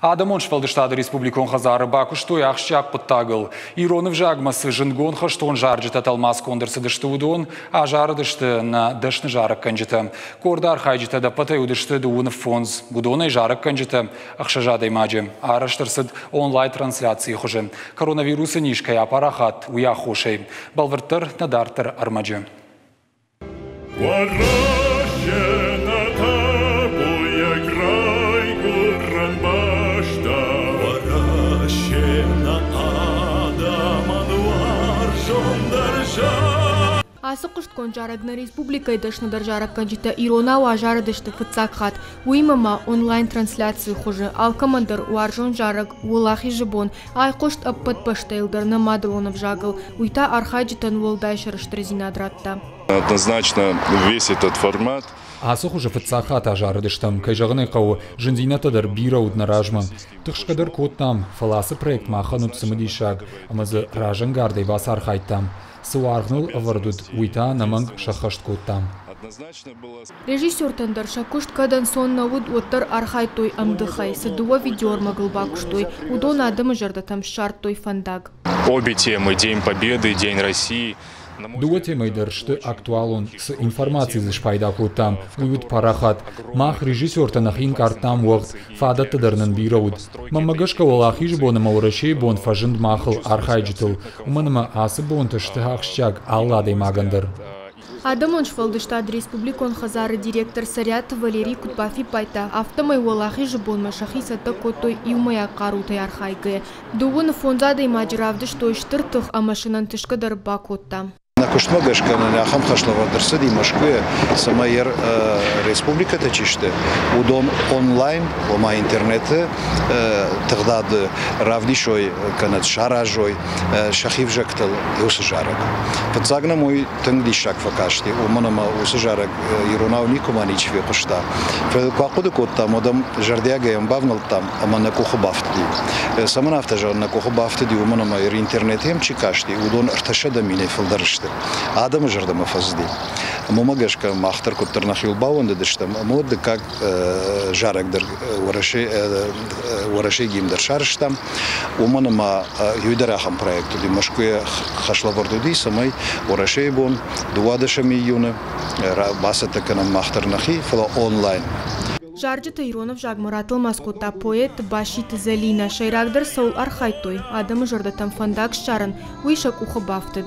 Адӕмон сфӕлдыстады республикон хӕдзары бакуыстой ахсджиаг хъуыддагыл. Ирон ӕвзагмӕ цы зындгонд хӕстон зарджытӕ тӕлмацгонд ӕрцыдысты, уыдон азарыдысты нӕ дӕсны зарӕггӕнджытӕ. Къорды архайджытӕ ӕдӕппӕтӕй уыдысты 25. Уыдонӕй зарӕггӕнджытӕ 6 адӕймаджы. Арӕзт ӕрцыд онлайн-трансляцийы хуызы. Коронавирусы низ кӕй апарахат, уый аххосӕй. Бӕлвырддӕр нӕ дарддӕр ӕрмӕджы. Уӕрӕсе нӕ табуйаг райгуырӕн бӕстӕ. Уӕрӕсе нӕ адӕмӕн уарзондӕр зӕхх. Ацы хъуыстгонд зарӕг нӕ республикӕйы дӕсныдӕр зарӕггӕнджытӕ иронау азарыдысты фыццаг хатт. Уыимӕ ма онлайн-трансляцийы хуызы алкӕмӕн дӕр уарзон зарӕг «Уӕлахизы бон» айхъуыст ӕппӕт бӕстӕйыл дӕр нӕ мадӕлон ӕвзагыл. Уый та архайджытӕн уӕлдай сӕрыстырдзинад радта. Однозначно весь этот формат. Ацы хуызы фыццаг хатт азарыдыстӕм, кӕй зӕгъын ӕй хъӕуы, зындзинӕдтӕ дӕр бирӕ уыд нӕ размӕ. Тыхсгӕ дӕр кодтам, фӕлӕ ацы проект махӕн уыд цымыдисаг ӕмӕ дзы разӕнгардӕй бацархайдтам. Цы уаргъ ныл ӕвӕрд уыд, уый та ӕнӕмӕнг сӕххӕст кодтам. Режиссертӕн дӕр сӕ куыст кӕд ӕнцон нӕ уыд, уӕддӕр архайдтой ӕмдыхӕй. Цы дыууӕ видеоӕрмӕгыл бакуыстой, уыдон адӕмы зӕрдӕтӕм ссардтой фӕндаг. Обе темы День Победы, День России. Дыууӕ темӕйы дӕр сты актуалон. Цы информаци дзы спайда кодтам, уый уыд парахат. Мах, режиссертӕ, нӕхи ӕнкъардтам уӕгъд, фадӕттӕ дӕр нын бирӕ уыд. Мӕнмӕ гӕсгӕ Уӕлахизы бон ӕмӕ Уӕрӕсейы бон фӕзынд махыл, архайджытыл, уымӕн ӕмӕ ацы бонтӕ сты ахсджиаг алы адӕймагӕн дӕр. Адӕмон сфӕлдыстады республикон хӕдзары директор Цӕриаты Валерий куыд бафиппайдта, афтӕмӕй Уӕлахизы бонмӕ сӕхи цӕттӕ кодтой иумӕйаг хъарутӕй архайгӕйӕ. 25 адӕймаджы равдыстой стыр тых ӕмӕ сын ӕнтысгӕ дӕр бакодта. Нӕ куыстмӕ гӕсгӕ нын ахӕм хӕслӕвӕрд ӕрцыди Мӕскуыйы, цӕмӕй республикӕтӕ чи сты, уыдон онлайн, ома интернеты тыгъдады равдисой кӕнӕ саразой сӕхи взӕгтыл уыцы зарӕг. Фыццаг нӕм уый тынг диссаг фӕкасти, уымӕн ӕмӕ уыцы зарӕг иронау никуыма ничи фехъуыста. Фӕлӕ куы ахъуыды кодтам, уӕд ӕм зӕрдиагӕй ӕм бавнӕлдтам ӕмӕ нӕ къухы бафтыди. Цӕмӕн афтӕ зӕгъын, нӕ къухы бафтыди, уымӕн ӕмӕ интернеты йӕм чи касти, уыдон 300 минӕй фылдӕр сты. Адӕмы зӕрдӕмӕ фӕцыди. Ӕмӕ уымӕ гӕсгӕ мах дӕр куыддӕр нӕхиуыл баууӕндыдыстӕм, ӕмӕ уӕд дыккаг зарӕг дӕр Уӕрӕсейы гимн дӕр сарӕзтам, уымӕн ӕмӕ иу дӕр ахӕм проект уыди, Мӕскуыйы хӕслӕвӕрд уыди, цӕмӕй Уӕрӕсейы бон 12 июны бацӕттӕ кӕнӕм мах дӕр нӕхи, фӕлӕ онлайн. Зарджытӕ ирон ӕвзагмӕ ратӕлмац кодта поэт Баситы Зӕлинӕ. Сӕйрагдӕр цӕуыл архайдтой, адӕмы зӕрдӕтӕм фӕндаг ссарын, уый сӕ къухы бафтыд.